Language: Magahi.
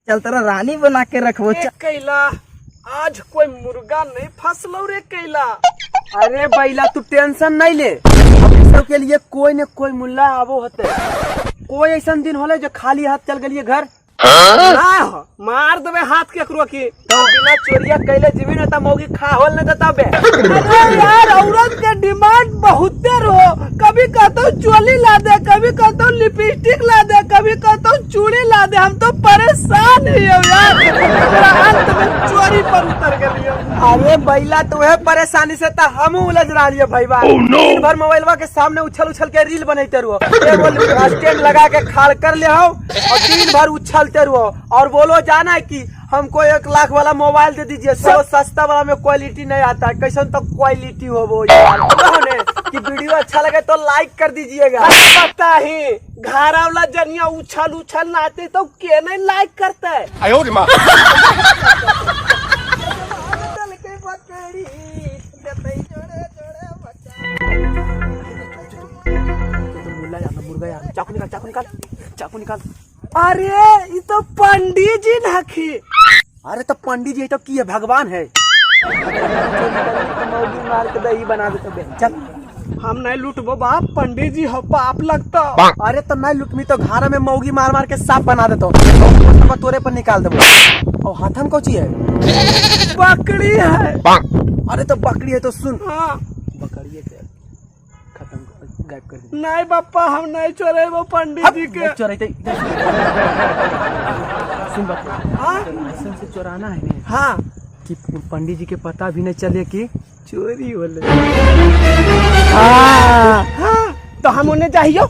चल तोरा रानी बना के रखबो। ए कैला, आज कोई मुर्गा नहीं फसलो रे कैला। अरे बैला, तू टेंशन नहीं ले, अब के लिए कोई न कोई मुल्ला आबो होते। कोई ऐसा दिन होले जो खाली हाथ चल गलिए घर? ना हो, मार देबे हाथ केकरो की। तो बिना चोरिया कैले जीवी न त मौगी खा होल न देता बे। अरे यार, औरत के डिमांड बहुते रहो। कभी कहतो चोली ला दे, कभी कहतो लिपस्टिक ला दे, कभी कहतो चूड़ी ला दे। हम तो परेशान ही हो यार, पूरा अंत में चोरी पर उतर गलियो। अरे बैला, तो वह परेशानी से तो हम उलझ रहा है भाई। दिन भर मोबाइलवा के सामने उछल उछल के रील बनैते रहो। एगो स्टैंड लगा के खाड़ कर ले हो और दिन भर उछलते रहो और बोलो जाना है कि हमको 1 लाख वाला मोबाइल दे दीजिए, सब सस्ता वाला में क्वालिटी नहीं आता है। कैसन तो क्वालिटी हो वो यार। कहो ने कि वीडियो अच्छा लगे तो लाइक कर दीजिएगा। अरे पता ही घर वाला जनिया उछल उछल नाते तो के नहीं लाइक करता है। 哎呦我的妈！ चल के बकरी देतै जोड़े जोड़े बच्चा। तो मुल्ला यार, मुर्गा यार, चाकू निकाल, चाकू निकाल, चाकू निकाल। अरे, ये तो पंडित जी नखी। अरे, तो पंडित जी है तो की है, भगवान है। मौगी मार के दही बना देते बे, चल। हम नहीं लूटबो बाप, पंडित जी हो, पाप लगता। अरे, तो नहीं लुटमी तो घर में मौगी मार मार के साफ बना देतो और तोरे पर निकाल देबो। और हाथम कौची है? बकरी है। अरे, तो बकरी है तो सुन। हाँ। बकरी के खत्म गायब कर दे। नहीं बापा, हम नहीं चोरेबो पंडित जी के। चोराते, सुन बापा। हाँ। ऐसे से चोराना है ने कि पंडित जी के पता भी नहीं चले कि चोरी होले। हाँ, तो हम उन्हें चाहिए।